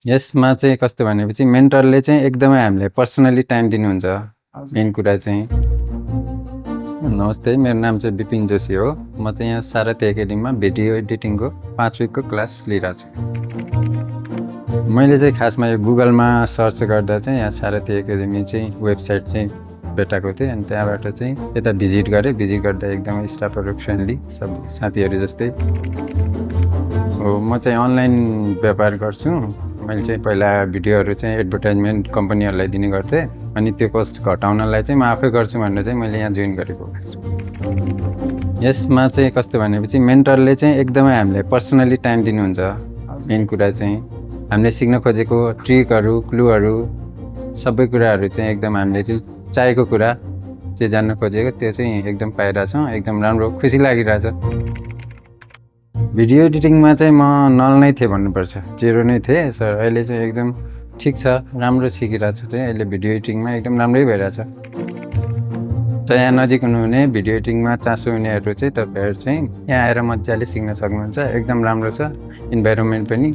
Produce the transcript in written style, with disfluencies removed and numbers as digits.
यसमा चाहिँ कस्तो भनेपछि मेन्टरले चाहिँ एकदमै हामीलाई पर्सनली टाइम दिनुहुन्छ। मेन कुरा चाहिँ नमस्ते, मेरो नाम चाहिँ विपिन जोशी हो। म चाहिँ यहाँ सारथी एकाडेमीमा भिडियो एडिटिङको 5 विकको क्लास लिइरहेको छु। मैले चाहिँ खासमा यो गुगलमा सर्च गर्दा चाहिँ यहाँ सारथी एकाडेमी चाहिँ वेबसाइट चाहिँ भेटाएको थिएँ। अनि त्यहाँबाट चाहिँ यता भिजिट गरेँ। भिजिट गर्दा एकदमै स्टाफहरू फ्रेन्डली, सब साथीहरू जस्तै हो। म चाहिँ अनलाइन व्यापार गर्छु। मैले चाहिँ पहिला भिडियोहरू चाहिँ एडभर्टाइजमेन्ट कम्पनीहरूलाई दिने गर्थेँ। अनि त्यो कस्ट घटाउनलाई चाहिँ म आफै गर्छु भनेर चाहिँ मैले यहाँ जोइन गरेको छु। यसमा चाहिँ कस्तो भनेपछि मेन्टरले चाहिँ एकदमै हामीलाई पर्सनली टाइम दिनुहुन्छ। मेन कुरा चाहिँ हामीले सिक्न खोजेको ट्रिकहरू, क्लुहरू, सबै कुराहरू चाहिँ एकदम हामीले चाहिँ चाहेको कुरा चाहिँ जान्न खोजेको त्यो चाहिँ एकदम पाइरहेछौँ। एकदम राम्रो, खुसी लागिरहेछ। भिडियो एडिटिङमा चाहिँ म नल नै थिएँ भन्नुपर्छ, 0 नै थिएँ। सर अहिले चाहिँ एकदम ठिक छ, राम्रो सिकिरहेको छु चाहिँ अहिले भिडियो एडिटिङमा एकदम राम्रै भइरहेछ। यहाँ नजिक हुनुहुने भिडियो एडिटिङमा चासो हुनेहरू चाहिँ तपाईँहरू चाहिँ यहाँ आएर मजाले सिक्न सक्नुहुन्छ। एकदम राम्रो छ, इन्भाइरोमेन्ट पनि